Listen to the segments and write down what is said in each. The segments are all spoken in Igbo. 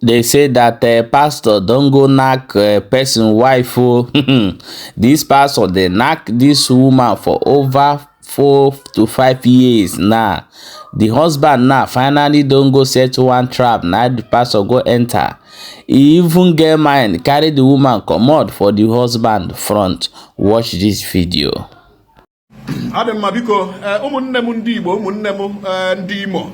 They say that pastor don go knack person wife o. This pastor dey knack this woman for over 4 to 5 years now. The husband now finally don go set one trap, na the pastor go enter. E even get mind carry the woman comot for the husband front. Watch this video. Ọ dị mma. Biko, ụmụnne m ndị Igbo, ụmụnne m ndị Imo,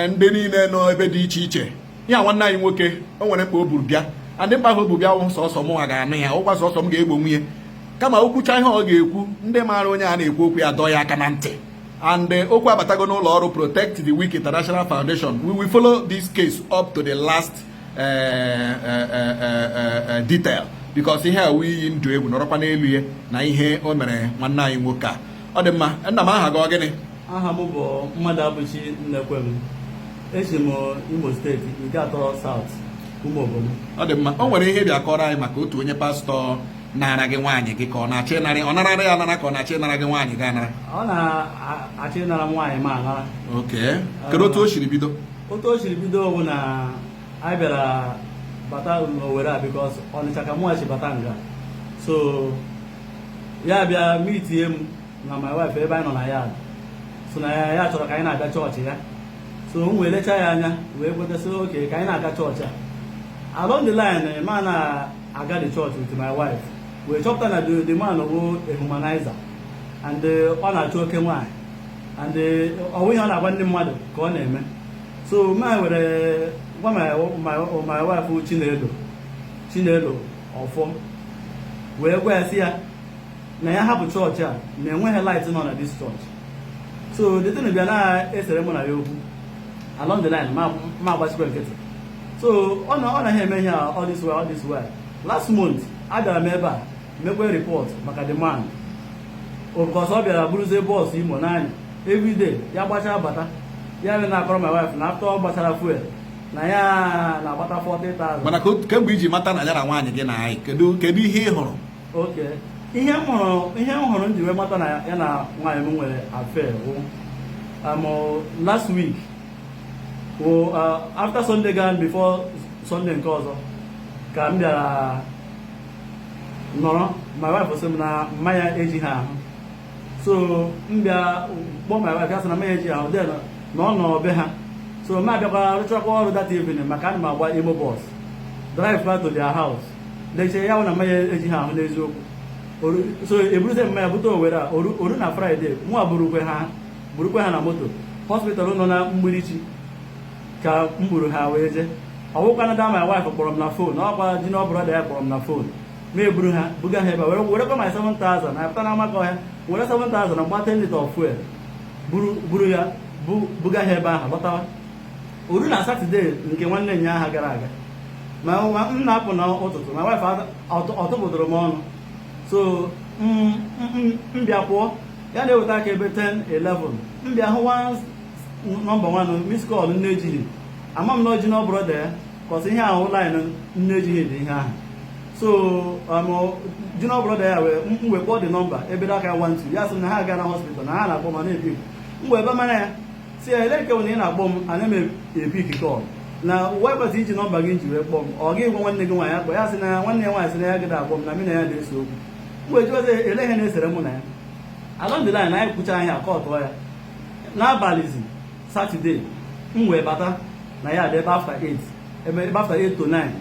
ndị niile nọ ebe dị iche iche, ya nwanne anyị nwoke o nwere mkpa o buru bịa. Andị mkpa ahụ o buru bịa wụ sọsọ mụnwa ga-anụ ya, ụkwa sọsọ m ga-egbo nwunye. Kama okwucha ihe ọ ga-ekwu, ndị maara onye a na-ekwu okwu ya dọọ ya aka na ntị. And okwu abatago n'ụlọ ọrụ Protect the Weak International Foundation. We will follow this case up to the last detail, because ihe a wụ iyi ndụ egwu nọrọkwa n'elu ya na ihe o mere nwanne anyị nwoke a. Ọ dị mma. Nna m, aha gị ọ gịnị? Aha m bụ Mmadụ Abụchi Nnekwem. Esi m Imo Steeti, Ideato South, ụmụ obodo. Ọ dị mma. O nwere ihe bịa kọrọ anyị maka otu onye pastọ nara gị nwaanyị gị, ka ọ na-achọ ịnara, ọ narara ya anara, ka ọ na-achọ ịnara gị nwaanyị gị anara? Ọ na-achọ ịnara m nwaanyị m anara. Ok, kedu otu o siri bido? Otu o siri bido bụ na anyị bịara bata n'Owere a, because Ọnịcha ka mụnwa si bata nga. So ya bịa meetie m na my wife ebe anyị nọ na yard. So na ya chọrọ ka anyị na-abịa chọọchị ya. So m wee lechaa ya anya wee kwetasị oke ka anyị na-aga chọọchị a. Along the line, ma na-aga the church with my wife, wee chọpụta na the man bụ a womanizer and ọ na-achọ oke nwaanyị, and ọ bụ ihe ọ na-agwa ndị mmadụ ka ọ na-eme. So ma were gwa my wife Chinelo, Chinelo Ọfọ, wee gwa ya sị ya na ya hapụ chọọchị a, na enweghị light nọ na this church. So the thing bịa na-esere mụ na ya okwu. Along the line, ma agbasikwa nkịtị. So ọ naghị eme ihe a all this while, all this while. Last month abịara m ebe a mekwe report maka the man, because ọ bịara bụrụzie bus Imo n'anya everyday. Ya gbachara bata, ya bịa na-akọrọ my wife na after ọ gbachara fuel na ya na-agbata 40,000. Mana kemgbe iji mata na ya na nwaanyị gị na anyị, kedu ihe ị hụrụ? Ok, ihe m hụrụ m ji wee mata na ya na nwaanyị m nwere affair wụ last week wụ after Sunday gone, before Sunday nke ọzọ, ka m bịara nọrọ. My wife sị m na mmanya ejighị ahụ. So m bịa kpọọ my wife, ya sị na mmanya ejighị ahụ, then na ọ nọ be ha. So m abịakwa rụchakwa ọrụ that evening, maka ana m agba Imo bus, drive back to their house, lechie ya hụ na mmanya ejighị ahụ n'eziokwu. So eburuzie mmanya bute Owere a oru na Friday. Mụa burukwe ha na moto hospital nọ na Mgbirichi ka m buru ha wee jee. Ọwụkwana da my wife kpọrọ m na phone, ọkwa junior brother ya kpọrọ m na phone, ma eburu ha buga ha ebe a, were werekwa my 7000 na pụta na amaka ọhịa, were 7000 na gba 10 liter of fuel, buru ya buga ha ebe ahụ, lọtawa. Oru na Saturday nke nwanne nya aha gara aga, ma m na-apụ n'ụtụtụ, ma wife ọtụpụtụrụ m ọnụ. So m bịa pụọ, ya na-eweta aka ebe 10 11, m bịa hụ one number, one miss call nne ejighị. Ama m na ọ junior brother ya, 'cause ihe ahụ line nne ejighị dị ihe ahụ. So junior brother ya wee m wee kpọọ the number ebe aka 12, ya sị m na ha gara hospital, na ha na-akpọ ma na-epick. M wee ebe mara ya si ya, ele nke bụ na ị na-akpọ m, ana m epick call na wepụta iji number gị ji wee kpọọ m. Ọ gị gwa nwanne gị nwaanyị akpọ ya, sị na nwanne ya nwaanyị sị na ya gịda akpọ m, na mụ na ya na-ese okwu. M wee jụọzi ele ihe na-esere mụ na ya. Along the line, anyị kwucha anyị akọtụọ ya. N'abalịzi Saturday, m wee bata na ya dị ebe after 8, ebe after 8 to 9.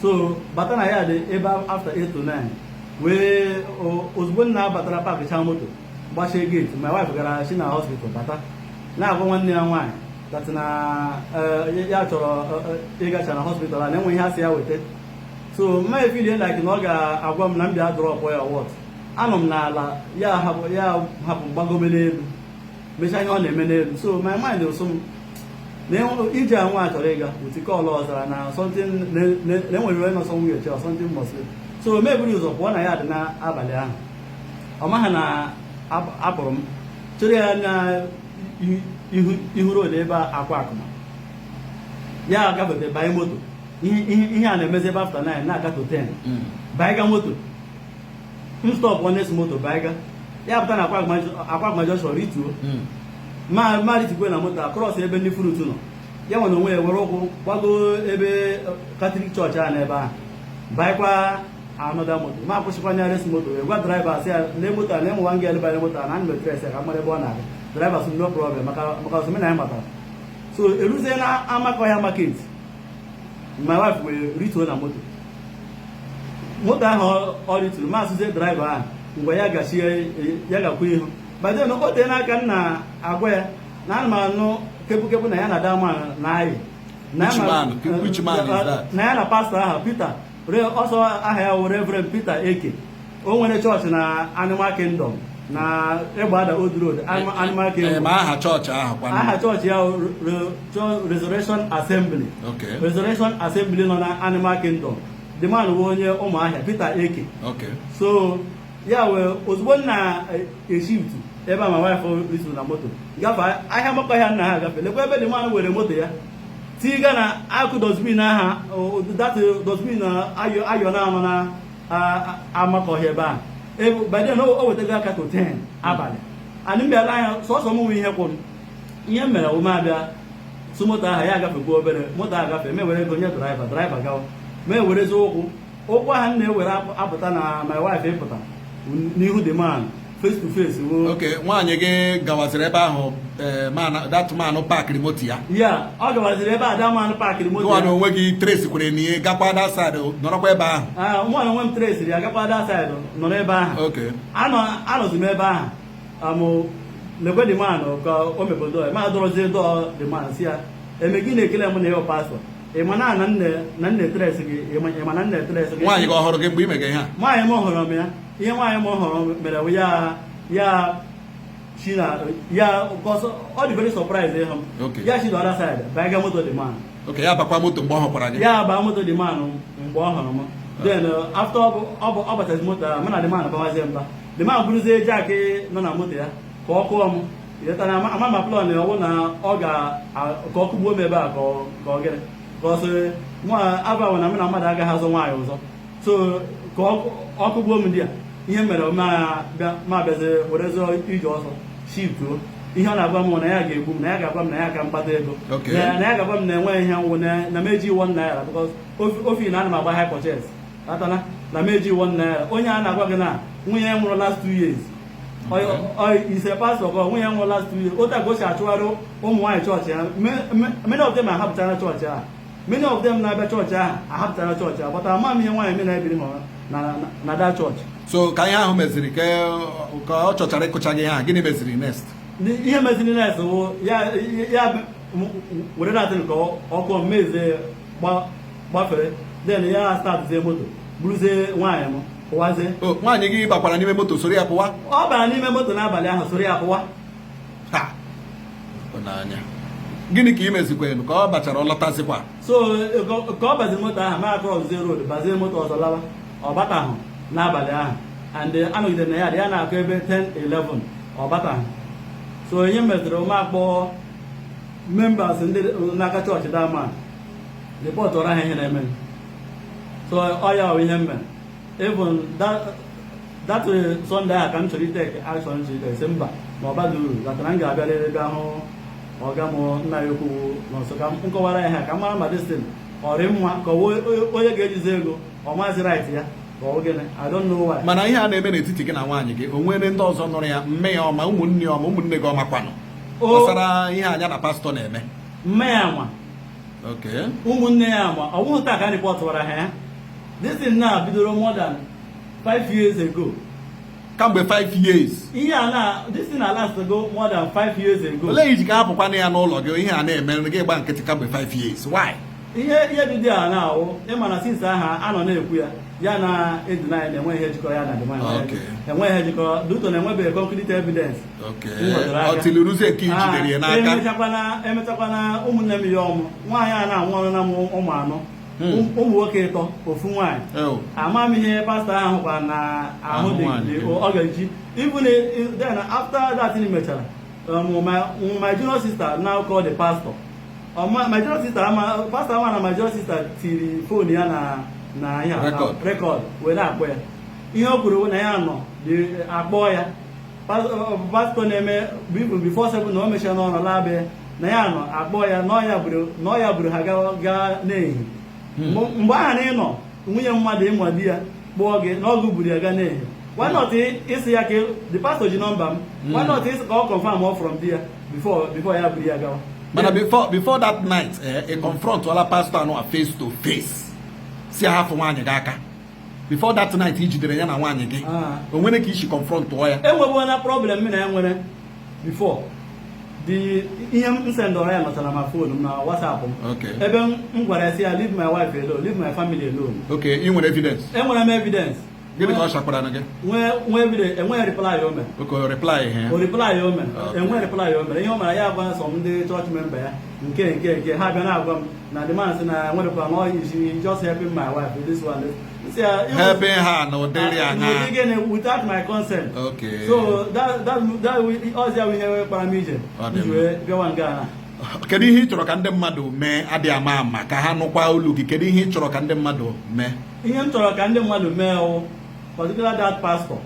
So bata na ya dị ebe after 8 to 9, wee ozugbo m na-abatara, parkcha moto, gbachie gate. My wife gara si na hospital bata, na-agwa nwanne ya nwaanyị that na ya chọrọ ịgacha na hospital a, na enwe ihe a sị ya weta. So mma efeelie like na ọ ga-agwa m na m bịa drop ya. What, anọ m n'ala, ya hapụ, ya hapụ, gbagobe n'elu, mechaa ihe ọ na-eme n'elu. So my mind ụsụ m na ije a nwa chọrọ ịga with call ọzara na something na enwere onye nọ somewhere che or something must be. So mebiri ụzọ pụọ na ya dị n'abalị ahụ. Ọ maghị na apụrụ m chere ya na ihu ihu road ebe akwa akụma ya gafete banye moto. Ihe a na-emezi ebe after 9 na-aga to 10, banye ga moto, m stop next moto, banye ga ya pụta na akwa akụma junction, rituo. Ma ritukwe na moto across ebe ndị fruit nọ. Ya nwere onwe ya were ụkwụ gbago ebe Catholic church a n'ebe ahụ, banyekwa another moto. Ma akwụsịkwa nearest moto wee gwa driver, sị ya lee moto a, na enwe nwa girl banye moto a, na ana m e-trace ya ka m mara ebe ọ na-aga. Driver sị, "No problem," maka ọsọ na anyị matara. So eruzie na Amakọhịa market, my wife wee rituo na moto. Moto ahụ ọ rituru, ma asịzie driver ahụ ngwa, ya gachie, ya gakwa ihu. By then o tee n'aka m na-agwa ya na ana m anụ kepukepu na ya na that man na-ayị. Which man? Which man is that? Na ya na pastor ahụ, Peter ọsọ aha ya wụ Reverend Peter Eke. O nwere chọọchị na Animal Kingdom na Ịgbada Old Road, Animal Kingdom. Ma aha chọọchị ahụ kwanụ? Aha chọọchị ya wụ Resurrection Assembly. Resurrection Assembly nọ na Animal Kingdom. The man bụ onye Ụmụahịa, Peter Eke. So ya wee ozugbo m na-eshiftu ebe a, ma wife rituru na moto gafee ahịa Amakọhịa, nna ha agafe, lekwa ebe the man were moto ya tiga na akụ dustbin aha, that dustbin ayọ ayọ na-anọ na Amakọhịa ebe a. By then o wetago aka to 10 abalị. Anyị m bịala anya sọsọ m nwe ihe kwụrụ ihe m mere ụme abịa su moto ahụ, ya agafekwa obere moto ahụ agafe, ma ewere ego nye driver, driver gawa, ma ewerezi ụkwụ ụkwụ ahụ m na-ewere apụta na my wife ịpụta n'ihu the man face to face wo. Okay, nwaanyị gị gawaziri ebe ahụ, man, that man parkiri moto ya? Ya, ọ gawaziri ebe a that man parkiri moto Gịnwa na ya. onwe gị trace kwere na ihe gakwa that side, nọrọkwa ebe ahụ? Ah, mụ na onwe m traceri ya, gakwa that side, nọrọ ebe ahụ. Anọ anọzi m ebe ahụ, amụ lekwe the man ka o mepere door, ma dọrọzie door the man, si ya, eme gị na-ekele m na ịwụ pastor, ị ma na nne trace gị, ị ma na nne trace gị. Nwaanyị gị ọ hụrụ gị mgbe ị mega ihe a? Nwaanyị m hụrụ m ya. Ihe nwaanyị m hụrụ mere bụ ya si na ya, because ọ dị very surprise ịhụ m. Ya si the other side banye moto the man. Okay, ya bakwa moto mgbe ọ hụkwara gị? Ya baa moto the man mgbe ọ hụrụ m. Then after ọ batazi moto ahụ, mụ na the man bawazie mba. The man buruzie jack nọ na moto ya ka ọ kụọ m. Ịghọtara? Ama ma plan ọ bụ na ọ ga ka ọ kụgbuo m ebe a, ka ọ gịnị, ka ọ sị mụ abawo na mụ na mmadụ agaghị azụ nwaanyị ọzọ. So ka ọ kụgbuo m ndị a. Ihe mere ma bịazie werezie ije ọsọ shiftuo. Ihe ọ na-agwa m na ya ga-egbu m, na ya ga-agwa m na ya ka mkpata ego, na ya ga-agwa m na enweghị ihe nwụ, na m eji ₦1, because ofi na ana m agba hire purchase atana na m eji ₦1. Onye a na-agwa gị na nwunye ya nwụrụ last 2 years, ise pastor, ka nwunye ya nwụrụ last 2 years. Otu a ka o si achụgharị ụmụ nwaanyị chọọchị ya. Many of them ahapụchara chọọchị ahụ, many of them na-abịa chọọchị ahụ ahapụchara chọọchị ahụ, but ama m ihe nwaanyị na-ebiri ha na that chọọchị. So ka ihe ahụ meziri, ka ọ chọchara ịkụcha gị ihe ahụ, gịnị meziri next? Ihe meziri next wụ ya were datin ka ọkụ mezie gbafere. Then ya startzie moto, buruzie nwaanyị m, pụwazie. O nwaanyị gị bakwara n'ime moto soro ya pụwa? Ọ bara n'ime moto n'abalị ahụ, soro ya pụwa. Ha, ọ n'anya gịnị ka ị mezikwenu ka ọ bachara, ọ lọtazikwa? So ka ọ baziri moto ahụ, ma crosszie road, bazie moto ọzọ lawa. Ọ batahụ n'abalị ahụ and anọgidere na ya dị ya na-akụ ebe 10 11, ọ batahụ. So ihe metụrụ ma akpọ members ndị n'aka chọọchị that man, reportụrụ ha ihe na-eme. So ọ ya bụ ihe m mere. Even that Sunday ahụ ka m chọrọ itake action chiri sị mba, ma ọ baghị uru gatara m ga-abịarịrị bịa hụ ọga m, nna ya ukwu nọ nso, ka m kọwara ya ha, ka m mara ma this thing ọ dị mma, ka ọ wụ onye ga-ejizi ego ọ maazị right ya, ka ọ gịnị. I don't know why. Mana ihe a na-eme n'etiti gị na nwaanyị gị, o nwere ndị ọzọ nụrụ ya, mme ya ọma, ụmụnne ya ọma, ụmụnne gị ọmakwanụ gbasara ihe anya na pastor na-eme? Mme ya nwa. Ụmụnne ya ma ọ bụghị taa ka reportụwara ha ya. This thing na bidoro more than 5 years ago. Kamgbe 5 years? Ihe a na this thing na last ago more than 5 years ago. Olee iji ka hapụkwana ya n'ụlọ gị, ihe a na-eme gị gba nkịtị kamgbe 5 years? Why? Ihe dị dị a na-awụ ịma na since aha anọ na-ekwu ya, ya na edina ya na-enwe ihe jikọrọ ya na the man. Enwe ihe jikọrọ duto na enwebeghị concrete evidence. M nwetara aka. Ọtịlị ruzie nke i jidere ya n'aka. Emechakwana ụmụnne m ya ọmụ nwaanyị a na-anwụ ọrụ na m ụmụ anọ, ụmụ nwoke ịtọ, ofu nwaanyị. Ama m ihe pastor ahụ kwa na ahụ Ahụ dị nwaanyị dị gị. ọ ga-eji. Even then, after that thing mechara, my junior sister now call the pastor. My junior sister ama pastor ama na my junior sister tiri phone ya na ihe a, na Record. record wee na-akpọ ya. Ihe o kwuru bụ na ya nọ dị akpọ ya. Pastor na-eme even before 7 na o mechara n'ọrụ laa be. Na ya nọ akpọ ya na ọ ya buru ha gaa n'ehihie. Mgbe ahụ na ị nọ nwunye mmadụ, ịnwa di ya kpọọ gị na ọgụ buru ya gaa n'ehihie, why not ịsị ya ka the pastor ji nọmba m? Why not ịsị ka ọ confirm ọ from di ya before ya buru ya gawa? Mana before that night, ị confront wala pastor anụ face to face, si hafụ nwaanyị gị aka? Before that night i jidere ya na nwaanyị gị, o nwere ka isi confront tụọ ya? Enwebuona problem m na ya nwere before. The ihe m sendọrọ ya nọchara ma phone m na WhatsApp m, ebe m gwara ya sị ya leave my wife alone, leave my family alone. Okay, ị nwere evidence? Enwere m evidence. Gịnị ka ọ chakwara na gị? Nwee evidence. Enweghị reply o mere. Okay, reply ihe. O reply o mere. Enweghị reply o mere. Ihe o mere, ya agwa sọ ndị chọọchị member ya nke ha bịa na-agwa m na the man sị na enwerekwa na ọ is just helping my wife with this one. Sị ya, Helping her na ụdịrị anya? N'ụdị gịnị without my consent? So that ọzọ ya bụ ihe kpara m ije Ọ dị m ji mma. wee bịawa nga na. Kedu ihe ị chọrọ ka ndị mmadụ mee? Adị ama ama ka ha nụkwa olu gị, kedu ihe ị chọrọ ka ndị mmadụ mee? Ihe m chọrọ ka ndị mmadụ mee wụ, particular that pastor,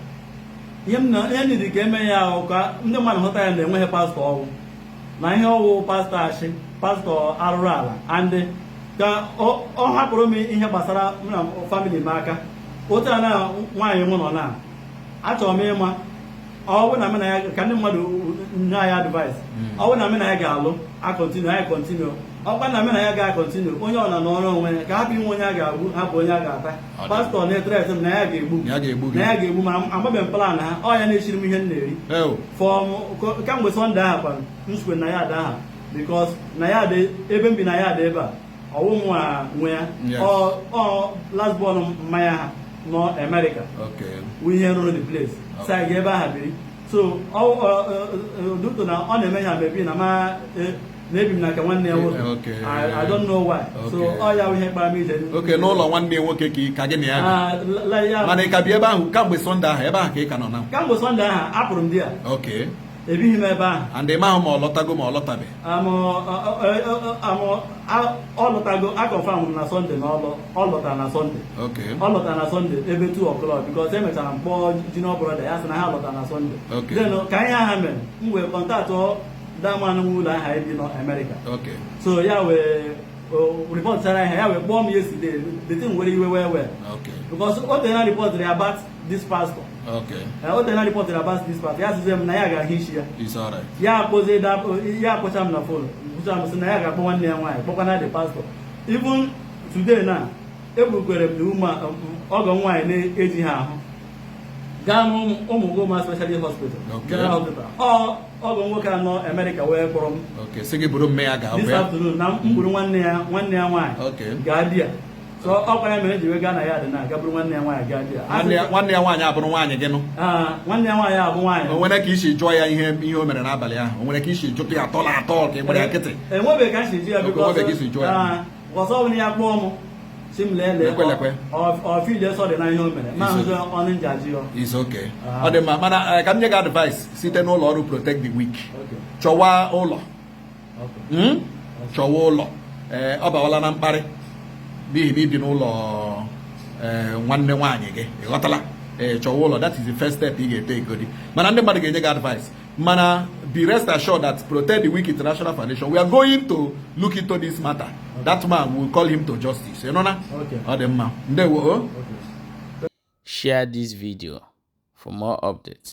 ihe m na ihe nidi ka eme ya ahụ, ka ndị mmadụ hụta ya na enweghị pastọ ọwụ na ihe ọwụ pastọ achị, pastọ arụrụ ala, and ka ọ hapụrụ m ihe gbasara m na family m aka. Otu a na nwaanyị m nọ na achọrọ m ịma, ọ bụ na m na ya, ka ndị mmadụ nye anyị advice, ọ bụ na m na ya ga-alụ a continue, anyị continue. Ọkwa na m na ya ga-a continue, onye ọ na n'ọrụ onwe ya, ka hapụ inwe onye a ga-agbu, hapụ onye a ga-ata. Ọ dị. Pastọ na-e threat m na ya ga-egbu m. Ya ga-egbu gị. Na ya ga-egbu m. Amabeghị m plan ha. Ọ ya na-echiri m ihe m na-eri Ew. from kamgbe Sunday ahụ kwanụ m sikwe na ya ada aha, because na ya dị ebe m bi, na ya dị ebe a, ọwụ m nwa nwe ya. Ọ last born mmanya ha nọ America wụ ihe rụrụ the place, si anyị ga ebe ahụ biri. So duto na ọ na-eme ya mebi na ma na-ebi m na nke nwanne ya nwoke. I don't know why. So ọ ya wụ ihe kpara m ije. Okay, n'ụlọ nwanne ya nwoke ka gị na ya bi? Ah, ya. Mana ị ka bi ebe ahụ kamgbe Sunday ahụ? Ebe ahụ ka ị ka nọ na? Kamgbe Sunday ahụ apụrụ m di ya. Ebighị m ebe ahụ. And ị mahụ ma ọ lọtago ma ọ lọtabe? Amụ amụ ọ lọtago. A confirm m na Sunday na ọ lọtara na Sunday. Ọ lọtara na Sunday ebe 2 o'clock, because emechara m kpọọ junior brother ya, sị na ha lọtara na Sunday. Then ka ihe aha mere, m wee contact daman nwe ụlọ aha ebi nọ America. So ya wee report chara ihe, ya wee kpọọ m yesterday. The thing were iwe wee because o tere na report about this pastor. O tere na report about this pastor. Ya sịzie m na ya ga-ahụ isi ya. It's alright. Ya akpọzie ya akpọcha m na phone, kwụcha m, sị na ya ga-akpọ nwanne ya nwaanyị, kpọkwana the pastor. Even today na ebukwere m the woman, ọgọ m nwaanyị na-eji ha ahụ gaa n'Ụmụgoma Specialist Hospital, General Hospital. Ọ ọgọ nwoke anọ America wee kpọrọ m Okay, sị gị buru mme ya gaa this wee afternoon na m gburu nwanne ya nwaanyị gaa di ya. So ọkwa ya mere ji wee gaa na ya dị na ga buru nwanne ya nwaanyị gaa di ya. Nwanne ya nwaanyị abụrụ nwaanyị gị nụ? Ah, nwanne ya nwaanyị abụ nwaanyị. O nwere ka isi jụọ ya ihe o mere n'abalị ahụ? O nwere ka isi jụtụ ya atọla atọ ka ị gbara ya nkịtị? Enwebeghị ka m si ji ya. Enwebeghị ka isi jụọ ya. Because ọ bụrụ ya kpọọ m, si m lee lee. Lekwe, lekwe. Ọ feel sorry na ihe o mere ma hụzi ọnụ njaji ya. Is okay. Ah. Ọ dị mma, mana ka m nye gị advice site n'ụlọ ọrụ Protect the Weak. Chọwa ụlọ. Chọwa ụlọ. Ee, ọ bawala na mkparị n'ihi na ibi n'ụlọ nwanne nwaanyị gị, ị ghọtala? Ee, chọwa ụlọ. That is the first step ị ga-ete egodi. Mana ndị mmadụ ga-enye gị advice, mana be rest assured that Protect the Weak International Foundation, we are going to look into this matter. That man, will call him to justice. Ị nụ na? Okay. Ọ dị mma, ndewo o. Share this video for more updates.